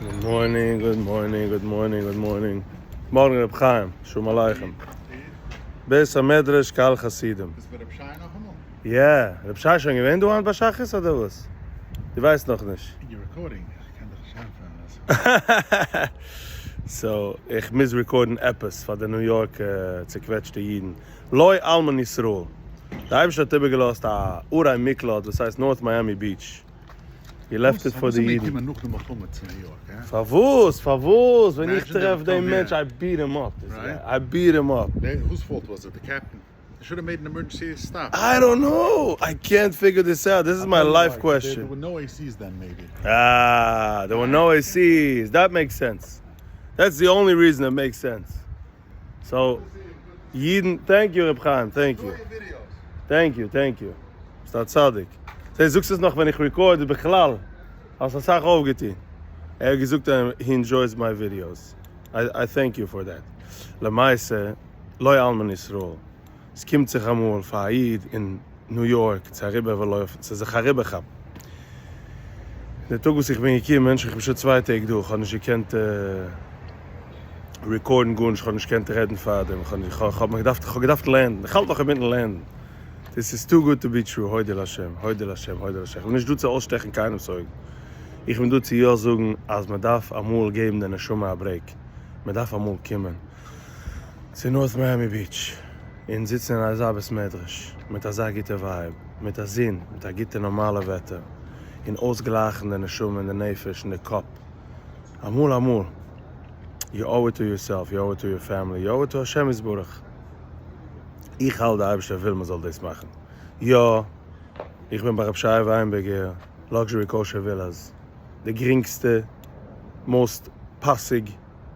Good morning, good morning, good morning, good morning. מארגן רבי חיים, שלום עליכם. בית המדרש קהל חסידים. ביסט ביי רב שי נאכאמאל? יא, רב שי שוין געווען דא היינט ביי שחרית אדער וואס? דו ווייסט נאכנישט? You're recording, איך קען דיך נישט ענטפערן. So איך מוז record ן עפעס פאר די ניו יארק צוקוועטשטע אידן. לא אלמן ישראל. די אייבערשטער האט איבערגעלאזט א ערי מקלט וואס הייסט נארט מיאמי ביטש. He left it פאר די אידן. קומען נאך די מלחמה צו ניו יארק, הא? פארוואס? פארוואס? ווען איך טרעף דעם מענטש I beat him up. I beat him up. Whose fault was it? The captain? They should have made an emergency stop. I don't know. I can't figure this out. This is my life question. There were no ACs then maybe. אה, there were no ACs. That makes sense. That's the only reason it makes sense. So, אידן, thank you ר' חיים, thank you. Thank you, thank you. ביסט א צדיק. זיי זאגסט עס נאך ווען איך record בכלל. האסט אסאך אויפגעטון. ער האט געזאגט he enjoys my videos. I thank you for that. למעשה, לא אלמן ישראל. עס קומט זיך אמאל פאר א איד אין ניו יארק צו אריבערלויפן, צו זיך אריבערכאפן. די טאג וואס איך בין געקומען, שוין איך בין שוין 2 טעג דא, איך האב נישט געקענט record ן גארנישט, איך האב נישט געקענט רעדן פאר דעם, איך האב מיר געדארפט, איך האב געדארפט land ן, איך האלט נאך אינמיטן land ן. This is too good to be true, הודו להשם, הודו להשם, הודו להשם. איך בין נישט דא צו אויסשטעכן קיינעמ'ס אויגן. איך בין דא צו יא זאגן אז מען דארף אמאל געבן די נשמה א break. מען דארף אמאל קומען צו נארט מיאמי ביטש און זיצן אין אזא בית מדרש מיט אזא גוטע vibe, מיט א זון, מיט א גוטע נארמאלע וועטער, און אויסגלייכן די נשמה און די נפש און די קאפ. אמאל אמאל, you owe it to yourself, you owe it to your family, you owe it to השם יתברך. איך האלט די אייבערשטער וויל מען זאל דאס מאכן. יא, איך בין ביי רב שי וויינבערגער, Luxury Kosher Villas. די גרינגסטע, most פאסיג,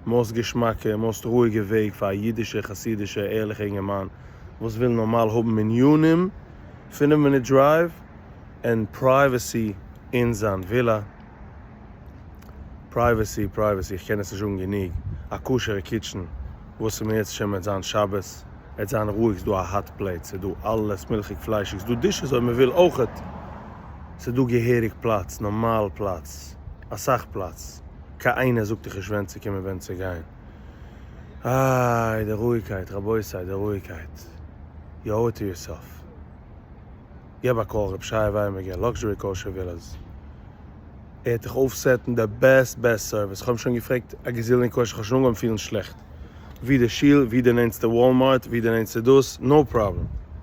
most געשמאקע, most רואיגע וועג פאר א אידישע, חסידישע, ערליכע אינגערמאן וואס וויל נארמאל האבן מנינים, 5 מינוט drive, און privacy אין זיין ווילא. Privacy, privacy, איך קען עס נישט זאגן גענוג. א כשר'ע kitchen, וואס איז מיר שוין מיט זיין שבת, עט זיין רואיג, ס'דא א hot plate, ס'דא אלעס מילכיג, פליישיג, ס'דא dishes אויב מ'וויל אויכעט. ס'דא געהעריג פלאץ, נארמאל פלאץ, אסאך פלאץ. קיין איינער זאגט דיך נישט ווען צו קומען, ווען צו גיין. איי, די רואיגקייט, רבותי, די רואיגקייט. You owe it to yourself. געב א call, רב שי וויינבערגער, Luxury Kosher Villas. ער האט דיך אויפסעטן די best best service. איך האב אים שוין געפרעגט א גזילין question, איך האב שוין אנגעהויבן פילן שלעכט. ווי די שול, ווי די נענסטע Walmart, ווי די נענסטע דאס, no problem.